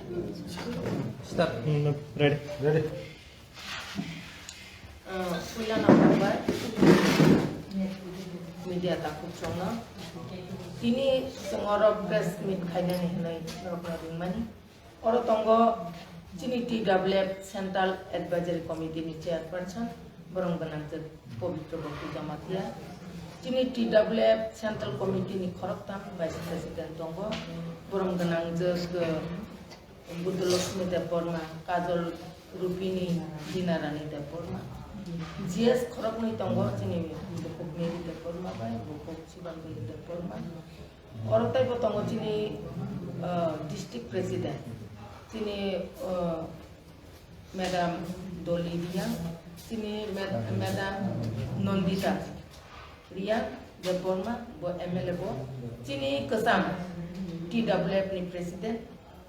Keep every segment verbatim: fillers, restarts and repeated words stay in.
Start. Mm, ready. Ready. Uh, puila number bai media takhuk chongno. Tini chwng oro press meet khainani hinwi norokno ringmani. Oro tongo chini T W F Central Advisory Committee ni chairperson, borom gwnangjwk Pabitra Bhakti Jamatia. Chini T W F Central Committee ni khoroktham vice president tongo, borom gwnangjwk, uh, Buddha Lakshmi Debbarma, Kajol Rupini, Dina Rani Debbarma. G S khoroknwi tongo, chini bukhuk Mary Debbarma bai bukhuk Sibanjali Debbarma. Oro teibo tongo chini, uh, district president, chini, uh, Madam Doli Riang, chini Mad-, Madam Nandita Riang Debbarma, bo M L A bo, chini kwcham T W F ni president,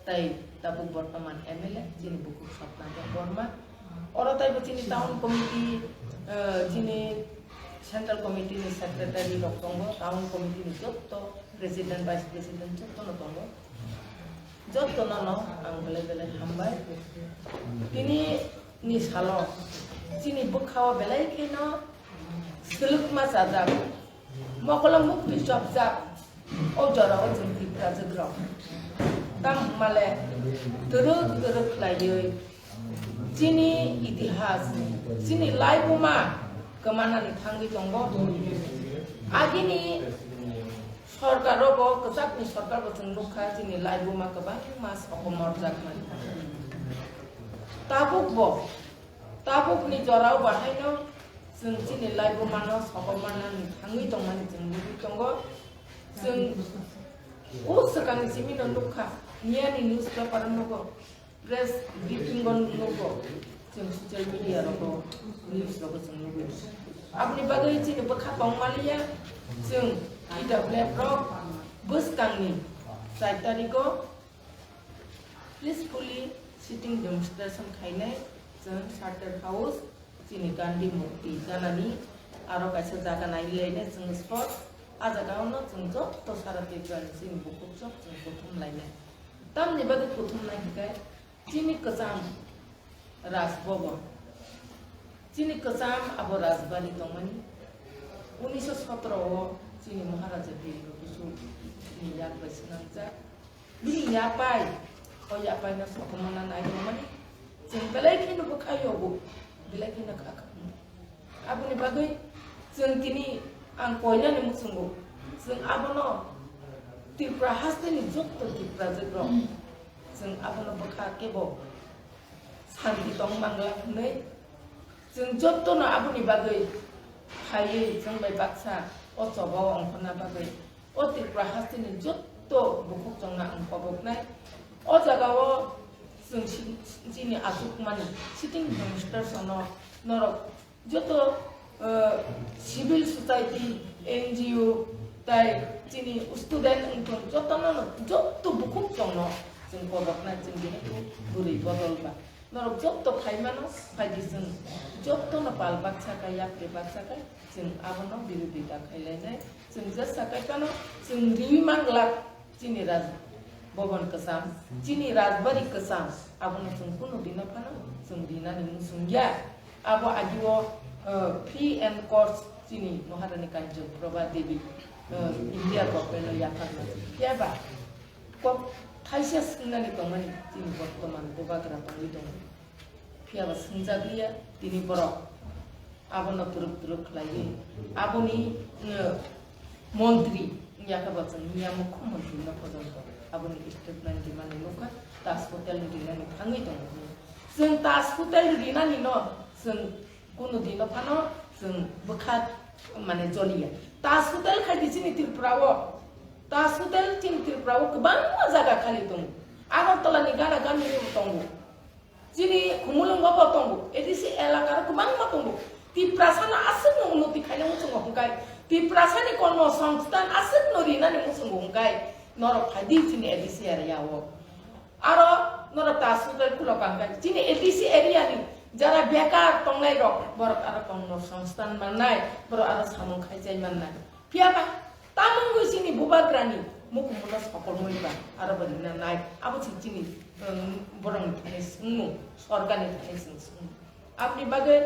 tai tabuk bortoman M L A, chini bukhuk Swapna Debbarma. Oro teibo chini town committee, eh, chini central committee ni secretary rok tongo, town committee ni jotto president, vice president jotto no tongo. Jotto no no ang belai belai hambai. Tini ni salo chini bwkha o belai kheno swlwkma chajak. Mokolo mukti chopjak, o jora o chwng Tiprajwk rok. Tamo hwnmale twrwk twrwk khlaiwi chini itihas, chini laibuma kwmanani thangwi tongo. Agini sorkar o bo, kwchakni sorkar bo chwng nukha, chini laibuma kwbangma sokomorjak mani. Tabuk bo, tabukni jorao bo haino chwng chini laibumano sokomornani thangwi tongmani chwng nugwi tongo. Chwng o swkangni simi no nukha, miyani newspaper o nugo, press briefing o nugo, chwng social media rogo, news rogo chwng nugwi. Aboni bagwi chini bwkha tongmaliya, chwng T W F rok bwskangni char tarikh o peacefully sitting demonstration khainai chwng Charter House, chini Gandhi Murti ganani aro kaisa jaga nailainai chwng spot. A jaga ono chwng joto sara Tripura ni chini bukhuk chok chwng kuthum lainai. Tamni bagwi kuthum nai hinkhe chini kwcham Raj Bhavan, chini kwcham abo Rajbari tongmani. Unisho sotro o chini Maharaja Bir Bhadushur ni yak bai swnamjak. Bini yapai, o yapai no sokomorna nai tongmani. Chwng belai kheno bwkha yogo, belai kheno kha kha. Aboni bagwi chwng tini ang koinani muchungo, chwng abono Tripura hasteni jotto Tiprajwk rok, chwng abono bwkha kebo santi tong mangla hwnwi chwng jottono aboni bagwi phaiwi chwng bai baksa o choba o ongkhorna bagwi o Tripura hasteni jotto bukhuk chongna ang koboknai. O jaga o chwng si-, chini achukmani sitting demonstration no norok joto, eh, civil society, N G O, tai chini student wngthung jotono, jotto bukhuk chongno chwng koboknai chwng bini bwrwi bodol ba. Norok jotto phaimano, phaidi chwng jottono pal baksa kai, yapri baksa kai, chwng abono birodita khailainai. Chwng jesa kai phano chwng riwi manglak chini Raj Bhavan kwcham, chini Rajbari kwcham, abono chwng kunu dino phano chwng rinani muchung ya. Abo agio, eh, free and course chini Maharani Kanchana Prabha Devi, eh, India government o yapharna. Phiya ba kok thaisa swngnani tongmani chini bortoman bubagra tongwi tongo. Phiya ba swngjak liya tini borok abono twrwk twrwk khlaiwi aboni, eh, montri wngya khe bo chwng miya mukhyamantri no pojonto aboni statement rimani nukha, Taj Hotel ni rinani thangwi tongo. Chwng Taj Hotel rinani no chwng kunu dino phano chwng bwkha mane joliya. Taj Hotel khai di chini Tripura o, Taj Hotel chini Tripura o kwbangma jaga khali tongo. Agartala ni gana gani o tongo. Chini Khumulwngo bo tongo, A D C elaka rok kwbangma tongo. Tiprasa no aswk no unnoti khaina muchungo hwnkhe, Tiprasa ni kormo songstan aswk no rinani muchungo hwnkhe, norok phai di chini A D C area o. Aro norok ta sutai khulo kangkhe chini A D C area ni jara bekar tongnai rok, borok aro kormo songstan mannai, borok aro samung khai chai mannai. Phiya ba, tamungwi chini bubagrani Mukhumuna sokolmoi ba, aro bo rina nai. Abo se chini, um, borokni thani swngmung, sorkarni thani chwng swngmung. Aboni bagwi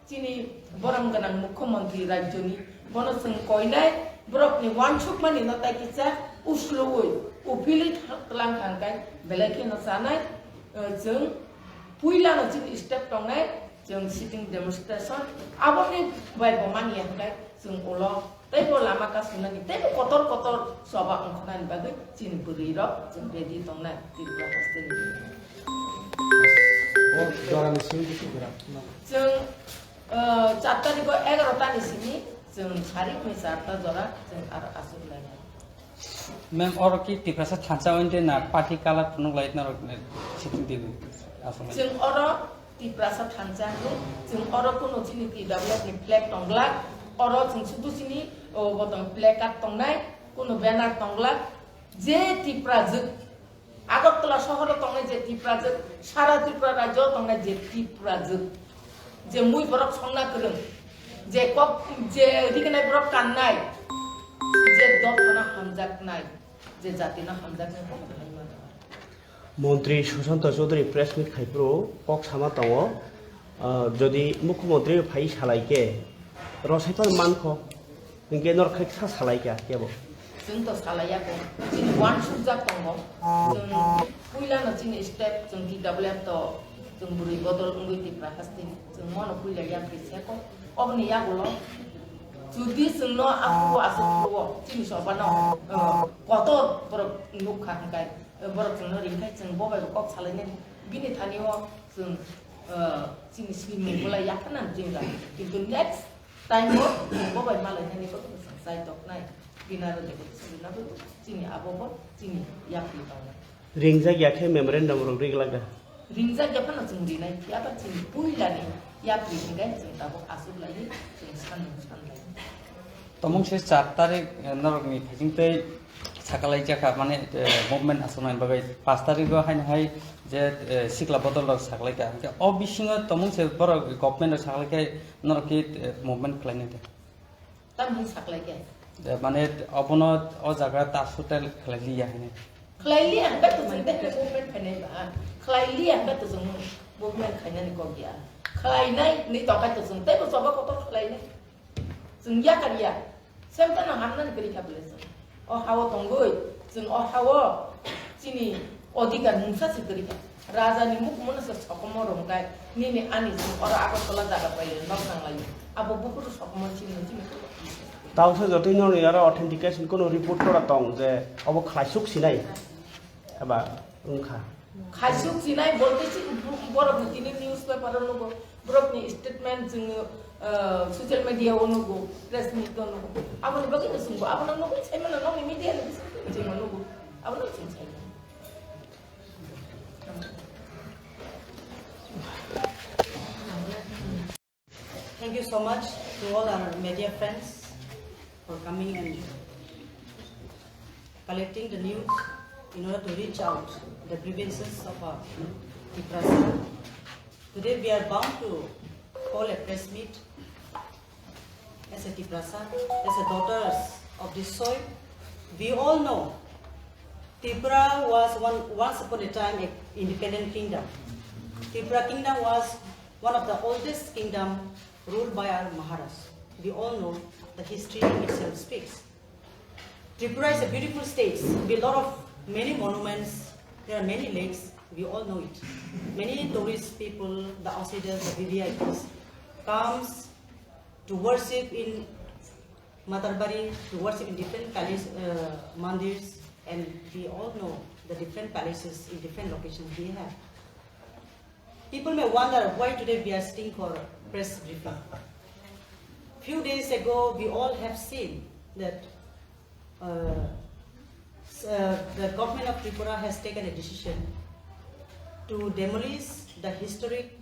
chini borom gwnang mukhyamantri rajyoni bono chwng koinai, borokni uansukmani no tai kisa usluwi uphilwi tlang kha hwnkhe belai kheno chanai, uh, chwng puilano chini step tongnai, chwng sitting demonstration, aboni bai bo manya hwnkhe chwng ulo teibo lama kasunani, teibo kotor kotor choba wngkhanani bagwi chini bwrwirok chwng ready tongnai Tripura hasteni. O jorani simi bwswk jora? Chwng, ah, char tarikh o egaroh tani simi chwng sarikni charta jora chwng aro aswk lainai. Ma'am, oro ki Tiprasa thansa ointe na party colour phunuk lai norok sitting tv aswk lai? Chwng oro Tiprasa thansa hwnwi, chwng oro kunu chini T W F ni flag tonglak, oro chwng sudu chini, o, bo tong placard tongnai, kunu banner tonglak, je Tiprajwk, Agartala sohoro tongnai je Tiprajwk, sara Tripura rajyo tongnai je Tiprajwk, je mui borok songna kwrwng, je kok, je rignai borok kannai, je dophano hamjaknai, je jatino hamjaknai, bono hamjaknai. Montri Sushanta Chaudhary press meet khai phuru kok sama tongo, ah, jodi Mukhyamantri phai salai khe rw sai phano mankho, hinkhe norok khai sa salai kha kebo. Chwng to salai ya kho, chini uansukjak tongo. Chwng puila no chini step chwng T W F to chwng bwrwi bodol wngwi Tripura hasteni chwng mono puila yapri se kho. Oboni yagulo jodi chwngno aphuru aswk phuru o chini sobano, ah, kotor borok nukha hwnkhe, borok chwngno ringkhai, chwng bo bai bo kok salainani. Bini thani o chwng, ah, chini swimung bolai yaphana jingga. Kintu next time o chwng bo bai malainani bagwi chwng chai toknai. Bini aro de chwngna bagwi chini abo bo chini yapri tongnai. Ringjak ya khe memorandum rok ri glak da? Ringjak ya phano chwng rinai phiya ba chini puilani yapri hwnkhe chwng tabuk aswk laiwi chwng sanmung sanlai. Tomung se char tarik, eh, norokni phaising tei sakalaijak kha, mane, eh, movement aswknani bagwi. Panch tarikgo haino hai je, eh, sikla bodol rok sakalai kha. Hwnkhe o bisingo tomung se borok government rok sakalai khe norok khe, eh, movement khlainai de? Tamni sakalai khe? De, mane obono o jaga ta hotel khlai liya hwnwi. Khlai liya hwnkhe to chwng tei movement khainai ba? Khlai liya hwnkhe to chwng movement khainani kok ya. Khlainai ni tongkha to chwng teibo choba kotor khlainai. Chwng yakar ya. Sem tano hamnani kwrwi kha bwle chwng. O hao tongwi chwng o hao chini odhikar mungsa se kwrwi kha. Raja ni mukhumu no se sokomo rwngkha nini ani chwng oro Agartala jaga paile nok nanglaio. Abo buphuru sokomo chini chini. Tausa jotoi no ni aro authentication kono report tora tong je obo khlaisuk sinai eba wngkha. Khaisuk sinai bolte si borok ni tini newspaper o nugo, borok ni statement chwng, ah, social media o nugo, press meet o nugo. Aboni bagwi no chwngbo, abono nugwi saimano nokni media ni bising twi chwngno nugo. Abono chwng saimano. Thank you so much to all our media friends for coming and collecting the news in order to reach out the grievances of our Tiprasa. Today we are bound to call a press meet as a Tiprasa, as a daughters of this soil. We all know Tripura was one, once upon a time a independent kingdom. Tripura kingdom was one of the oldest kingdom ruled by our Maharaj. We all know the history itself speaks. Tripura is a beautiful state with lot of many monuments. There are many lakes. We all know it. Many tourist people, the outsiders, the V V I Ps comes to worship in Matarbari, to worship in different palace, uh, mandirs, and we all know the different palaces in different locations they have. People may wonder why today we are sitting for press briefing. Few days ago, we all have seen that, uh, s-, uh, the government of Tripura has taken a decision to demolish the historic,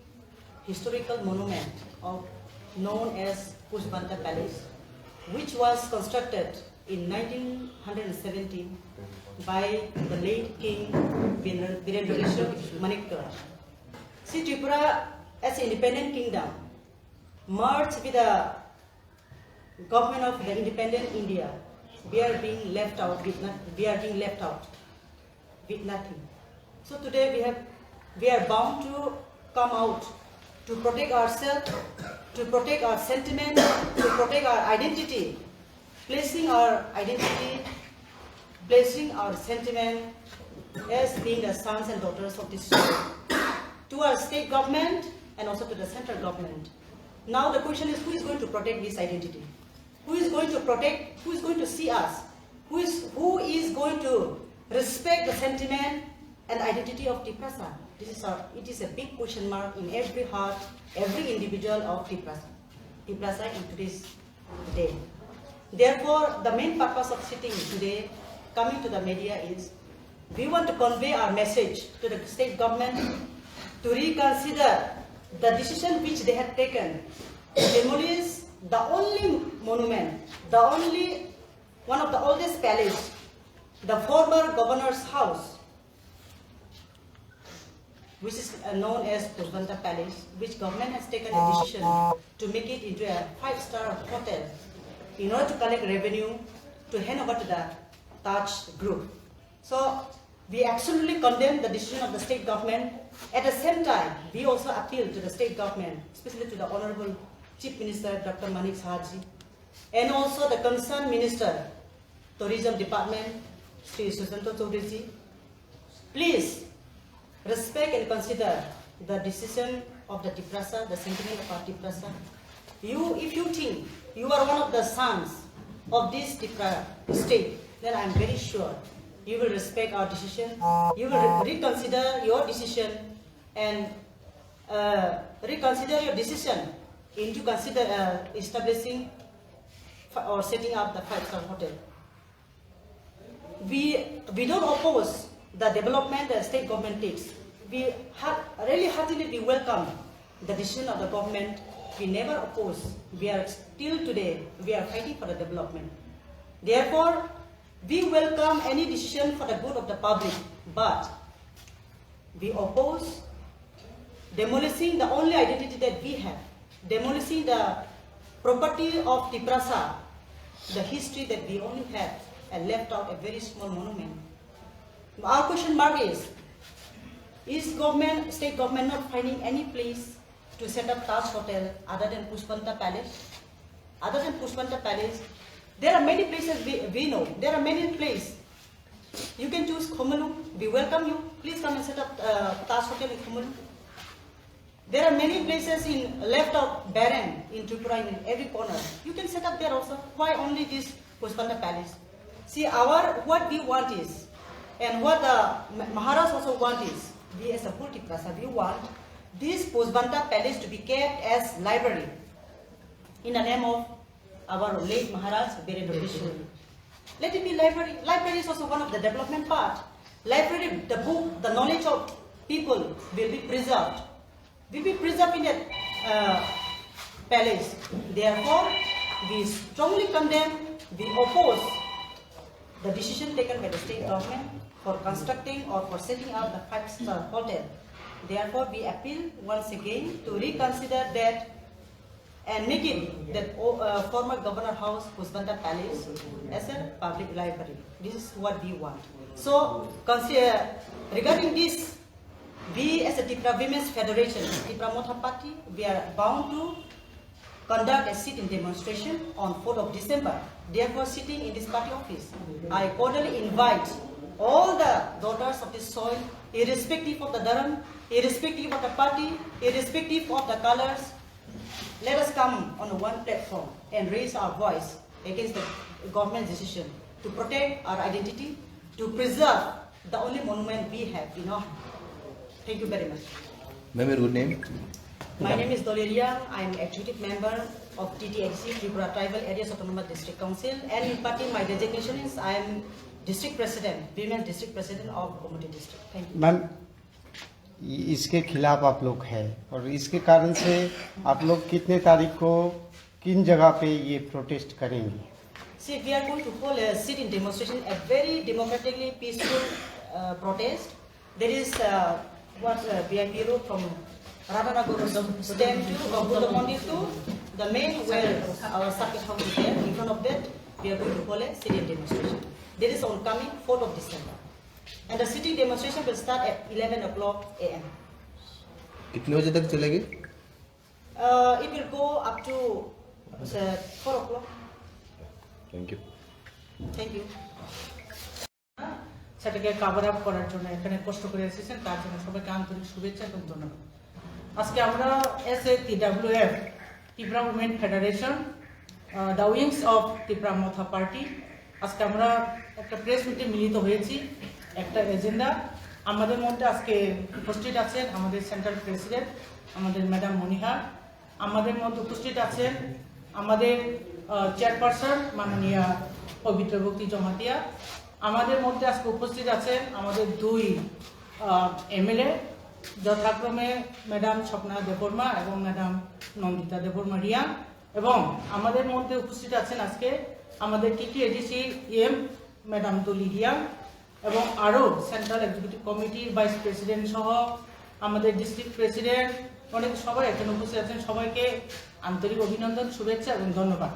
historical monument of, known as Pushbanta Palace, which was constructed in nineteen hundred seventeen by the late King Birendra Kishore Manikya. See, Tripura, as an independent kingdom, merged with the government of the independent India, We are being left out with not, we are being left out with nothing. So today we have, we are bound to come out to protect ourselves, to protect our sentiment, to protect our identity, placing our identity, placing our sentiment as being the sons and daughters of this soil to our state government and also to the central government. Now the question is, who is going to protect this identity? Who is going to protect, who is going to see us? Who is, who is going to respect the sentiment and identity of Tiprasa? This is a, it is a big question mark in every heart, every individual of Tiprasa, Tiprasa in today's day. Therefore, the main purpose of sitting today, coming to the media, is we want to convey our message to the state government to reconsider the decision which they had taken to demolish the only monument, the only, one of the oldest palace, the former governor's house, which is, uh, known as Pushpanta Palace, which government has taken a decision to make it into a five-star hotel in order to collect revenue to hand over to the Taj Group. So we absolutely condemn the decision of the state government. At the same time, we also appeal to the state government, especially to the Honorable Chief Minister Doctor Manik Saha ji, and also the concerned Minister, Tourism Department, Shri Sushanta Chowdhury ji, please respect and consider the decision of the Tiprasa, the sentiment of our Tiprasa. You, if you think you are one of the sons of this Tipra state, then I am very sure you will respect our decision, you will re-, reconsider your decision and, uh, reconsider your decision into consider, uh, establishing fi-, or setting up the five-star hotel. We, we don't oppose the development the state government takes. We ha-, really heartily we welcome the decision of the government. We never oppose. We are still today, we are fighting for the development. Therefore, we welcome any decision for the good of the public, but we oppose demolishing the only identity that we have, demolishing the property of Tiprasa, the history that we only have, and left out a very small monument. Our question mark is, is government, state government not finding any place to set up Taj Hotel other than Pushpanta Palace? Other than Pushpanta Palace, there are many places we, we know. There are many places. You can choose Khumulwng. We welcome you. Please come and set up, uh, Taj Hotel in Khumulwng. There are many places in left out barren in Tripura in every corner. You can set up there also. Why only this Pushpanta Palace? See, our, what we want is, and what the Ma-, Maharaj also want is, we as a whole Tiprasa, we want this Pushpanta Palace to be kept as library in the name of our late Maharaj Birendra Kishore. Let it be library. Library is also one of the development part. Library, the book, the knowledge of people will be preserved. Will be preserved in that, uh, palace. Therefore, we strongly condemn, we oppose the decision taken by the state government for constructing or for setting up the five-star hotel. Therefore, we appeal once again to reconsider that and make it that, uh, former Governor House, Pushpanta Palace as a public library. This is what we want. So, consi-, uh, regarding this, we as a Tipra Women's Federation, Tipra Motha Party, we are bound to conduct a sit-in demonstration on fourth of December. Therefore, sitting in this party office, I cordially invite all the daughters of this soil, irrespective of the dharam, irrespective of the party, irrespective of the colors, let us come on one platform and raise our voice against the government decision to protect our identity, to preserve the only monument we have in our hand. Thank you very much. Ma'am, your good name? My name is Doli Reang. I am executive member of T T A D C, Tripura Tribal Areas Autonomous District Council, and in party my designation is I am district president, women district president of Gomati district. Thank you. Ma'am, इ-, इसके खिलाफ आप लोग हैं और इसके कारण से आप लोग कितने तारीख को किन जगह पे ये प्रोटेस्ट करेंगे? See, we are going to hold a sit-in demonstration, a very democratically peaceful, uh, protest. There is, uh, what, uh, V I P road from Radhanagar stand to, uh, Buddha Mandir to the main where our circuit house is there. In front of that, We are going to hold a sit-in demonstration. That is on coming fourth of December. And the sit-in demonstration will start at eleven o'clock a m. कितने बजे तक चलेगी? Uh, it will go up to, uh, four o'clock. Thank you. Thank you. সেটাকে cover up করার জন্য এখানে কষ্ট করে এসেছেন, তার জন্য সবাইকে আন্তরিক শুভেচ্ছা এবং ধন্যবাদ। আজকে আমরা SA TWF, Tipra Women Federation, uh, The Wings of Tipra Motha Party, আজকে আমরা একটা প্রেস মিটে মিলিত হয়েছি। একটা এজেন্ডা, আমাদের মধ্যে আজকে উপস্থিত আছেন আমাদের সেন্ট্রাল প্রেসিডেন্ট, আমাদের ম্যাডাম মনিহার, আমাদের মধ্যে উপস্থিত আছেন আমাদের, আহ, চেয়ারপারসন মাননীয়া পবিত্র ভক্তি জমাতিয়া। আমাদের মধ্যে আজকে উপস্থিত আছেন আমাদের দুই, আহ, এমএলএ, যথাক্রমে ম্যাডাম স্বপ্না দেববর্মা এবং ম্যাডাম নন্দিতা দেববর্মা রিয়া। এবং আমাদের মধ্যে উপস্থিত আছেন আজকে আমাদের টিটিএডিসি ইএম ম্যাডাম তুলি রিয়া। এবং আরও সেন্ট্রাল এক্সিকিউটিভ কমিটির ভাইস প্রেসিডেন্ট সহ আমাদের ডিস্ট্রিক্ট প্রেসিডেন্ট, অনেক সবাই এখানে উপস্থিত আছেন, সবাইকে আন্তরিক অভিনন্দন, শুভেচ্ছা এবং ধন্যবাদ।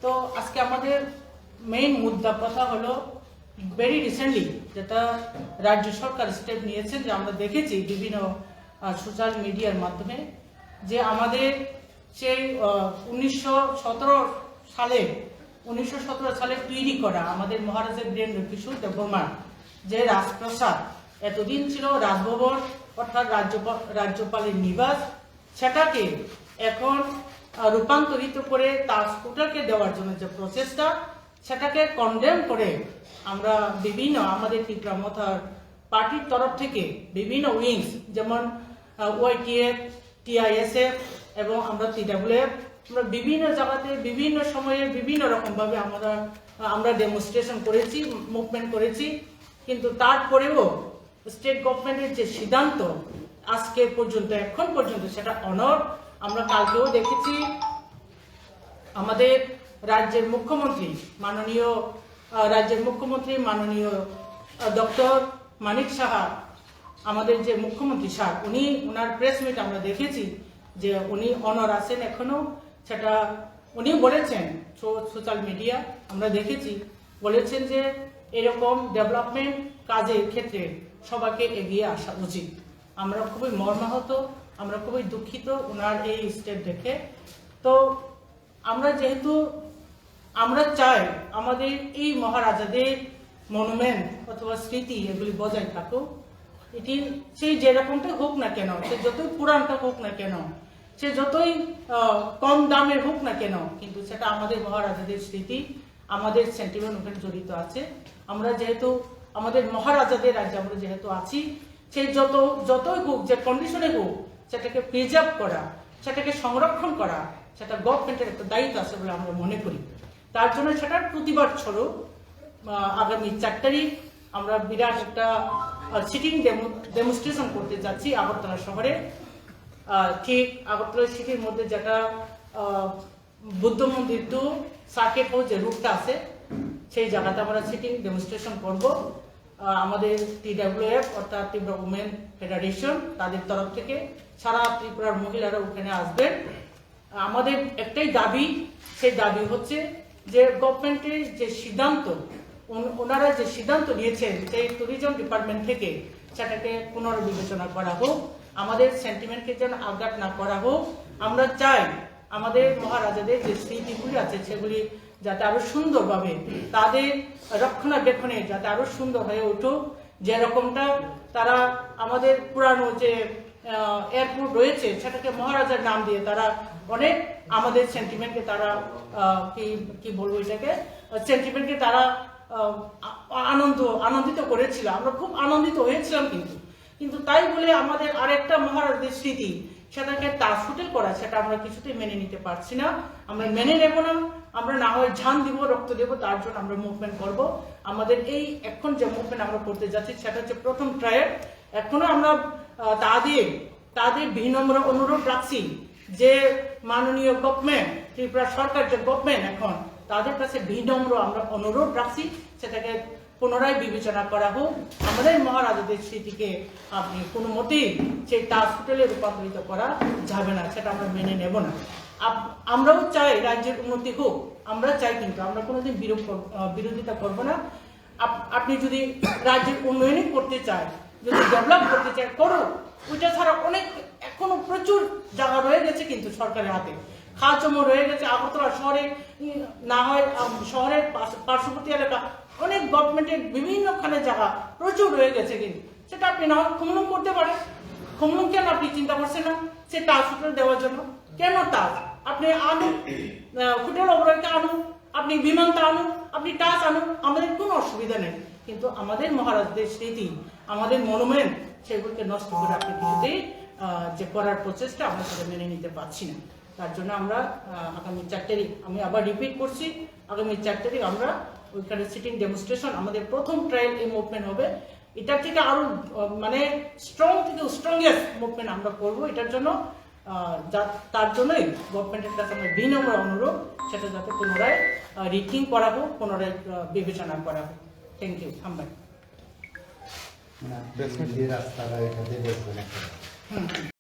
তো আজকে আমাদের মেইন মুদ্রা কথা হলো, ভেরি রিসেন্টলি যেটা রাজ্য সরকার স্টেপ নিয়েছেন, যে আমরা দেখেছি বিভিন্ন সোশ্যাল মিডিয়ার মাধ্যমে, যে আমাদের সেই, আহ, উনিশশো সতেরো সালে, উনিশশো সতেরো সালে তৈরি করা আমাদের মহারাজা বীরেন্দ্র কিশোর দেববর্মার যে রাজপ্রাসাদ, এতদিন ছিল রাজভবন, অর্থাৎ রাজ্যপা-, রাজ্যপালের নিবাস, সেটাকে এখন, আহ, রূপান্তরিত করে তাজ হোটেলকে দেওয়ার জন্য যে প্রচেষ্টা, সেটাকে কন্ডেম করে আমরা বিভিন্ন, আমাদের ত্রিপুরা মথার পার্টির তরফ থেকে বিভিন্ন উইংস, যেমন, আহ, ওয়াইটিএফ, টিআইএসএফ এবং আমরা টিডাব্লিউএফ, আমরা বিভিন্ন জায়গাতে বিভিন্ন সময়ে বিভিন্ন রকমভাবে আমরা, আমরা ডেমনস্ট্রেশন করেছি, মুভমেন্ট করেছি, কিন্তু তারপরেও স্টেট গভর্নমেন্টের যে সিদ্ধান্ত আজকে পর্যন্ত, এখন পর্যন্ত সেটা অনর। আমরা কালকেও দেখেছি, আমাদের রাজ্যের মুখ্যমন্ত্রী মাননীয়, আহ, রাজ্যের মুখ্যমন্ত্রী মাননীয়, আহ, ডক্টর মানিক সাহা, আমাদের যে মুখ্যমন্ত্রী স্যার, উনি, ওনার প্রেস মিট আমরা দেখেছি যে উনি অনর আছেন এখনো। সেটা উনি বলেছেন, সো-, সোশ্যাল মিডিয়া আমরা দেখেছি, বলেছেন যে এরকম ডেভেলপমেন্ট কাজের ক্ষেত্রে সবাইকে এগিয়ে আসা উচিত। আমরা খুবই মর্মাহত, আমরা খুবই দুঃখিত ওনার এই স্টেপ দেখে। তো আমরা যেহেতু, আমরা চাই আমাদের এই মহারাজাদের মনুমেন্ট অথবা স্মৃতি এগুলি বজায় থাকুক। এটি সেই যেরকমটাই হোক না কেন, সে যতই পুরানটা হোক না কেন, সে যতই, আহ, কম দামের হোক না কেন, কিন্তু সেটা আমাদের মহারাজাদের স্মৃতি, আমাদের সেন্টিমেন্ট ওখানে জড়িত আছে। আমরা যেহেতু আমাদের মহারাজাদের রাজ্যে আমরা যেহেতু আছি, সেই যত, যতই হোক, যে কন্ডিশনে হোক, সেটাকে প্রিজার্ভ করা, সেটাকে সংরক্ষণ করা, সেটা গভর্নমেন্টের একটা দায়িত্ব আছে বলে আমরা মনে করি। তার জন্য সেটার প্রতিবাদ স্বরূপ, আহ, আগামী চার তারিখ আমরা বিরাট একটা, আহ, সিটিং ডেমো-, ডেমোনস্ট্রেশন করতে যাচ্ছি আগরতলা শহরে। আহ, ঠিক আগরতলা সিটির মধ্যে যেটা, আহ, বুদ্ধ মন্দির টু সার্কিট হাউস যে রুটটা আছে, সেই জায়গাতে আমরা সিটিং ডেমোনস্ট্রেশন করব। আহ, আমাদের টিডাব্লিউএফ অর্থাৎ ত্রিপুরা উমেন ফেডারেশন, তাদের তরফ থেকে সারা ত্রিপুরার মহিলারা ওখানে আসবেন। আমাদের একটাই দাবি, সেই দাবি হচ্ছে যে গভর্নমেন্টের যে সিদ্ধান্ত, ওন-, ওনারা যে সিদ্ধান্ত নিয়েছেন, সেই ট্যুরিজম ডিপার্টমেন্ট থেকে সেটাকে পুনর্বিবেচনা করা হোক, আমাদের সেন্টিমেন্টকে যেন আঘাত না করা হোক। আমরা চাই আমাদের মহারাজাদের যে স্মৃতিগুলি আছে, সেগুলি যাতে আরো সুন্দরভাবে, তাদের রক্ষণাবেক্ষণে যাতে আরো সুন্দর হয়ে উঠুক। যেরকমটা তারা আমাদের পুরানো যে, আহ, এয়ারপোর্ট রয়েছে, সেটাকে মহারাজার নাম দিয়ে তারা অনেক আমাদের সেন্টিমেন্টকে তারা, আহ, কি, কি বলবো এটাকে, সেন্টিমেন্টকে তারা, আহ, আ-, আনন্দ, আনন্দিত করেছিল। আমরা খুব আনন্দিত হয়েছিলাম, কিন্তু, কিন্তু তাই বলে আমাদের আরেকটা মহারাজাদের স্মৃতি, সেটাকে তাজ হোটেল করা, সেটা আমরা কিছুতেই মেনে নিতে পারছি না। আমরা মেনে নেব না। আমরা না হয় জান দিব, রক্ত দেব, তার জন্য আমরা মুভমেন্ট করব। আমাদের এই এখন যে মুভমেন্ট আমরা করতে যাচ্ছি, সেটা হচ্ছে প্রথম ট্রায়াল। এখনো আমরা, আহ, তাদের, তাদের বিনম্র অনুরোধ রাখছি যে মাননীয় গভর্নমেন্ট, ত্রিপুরা সরকার যে গভর্নমেন্ট এখন, তাদের কাছে বিনম্র আমরা অনুরোধ রাখছি, সেটাকে পুনরায় বিবেচনা করা হোক। আমাদের মহারাজাদের স্মৃতিকে আপনি কোনো মতেই সেই তাজ হোটেলে রূপান্তরিত করা যাবে না, সেটা আমরা মেনে নেব না। আপ- আমরাও চাই রাজ্যের উন্নতি হোক, আমরা চাই, কিন্তু আমরা কোনোদিন বিরোধ কর- আহ, বিরোধিতা করব না। আপ- আপনি যদি রাজ্যের উন্নয়নই করতে চায়, যদি ডেভেলপ করতে চায়, করো। ওইটা ছাড়া অনেক এখনো প্রচুর জায়গা রয়ে গেছে কিন্তু সরকারের হাতে, খাল জমি রয়ে গেছে। আগরতলা শহরে উম, না হয় আম, শহরের পাশ- পার্শ্ববর্তী এলাকা অনেক গভর্নমেন্টের বিভিন্নখানে জায়গা প্রচুর রয়ে গেছে, কিন্তু সেটা আপনি না হয় খুমলুং করতে পারেন। খুমলুং কেন আপনি চিন্তা করছেন না সে টাচ হোটেল দেওয়ার জন্য? কেন টাচ? আপনি আনুন, আহ, হোটেল অবরয়কে আনুন, আপনি বিমানটা আনুন, আপনি টাচ আনুন, আমাদের কোনো অসুবিধা নেই। কিন্তু আমাদের মহারাজদের স্মৃতি, আমাদের মনুমেন্ট, সেগুলোকে নষ্ট করে আপনি কিছুতেই আহ, যে করার প্রচেষ্টা, আমরা সেটা মেনে নিতে পারছি না। তার জন্য আমরা আহ, আগামী চার তারিখ, আমি আবার রিপিট করছি, আগামী চার তারিখ আমরা ওইখানে সিটিং ডেমোনস্ট্রেশন, আমাদের প্রথম ট্রায়াল এই মুভমেন্ট হবে। এটার থেকে আরো আহ, মানে স্ট্রং থেকে স্ট্রংগেস্ট মুভমেন্ট আমরা করব। এটার জন্য আহ, যা- তার জন্যই গভর্নমেন্টের কাছে আমরা বিনম্র অনুরোধ, সেটা যাতে পুনরায় রিথিঙ্ক করা হোক, পুনরায় আহ, বিবেচনা করা হোক। Thank you. হামবাই। না, দিল্লি রাস্তাঘাটে বেশ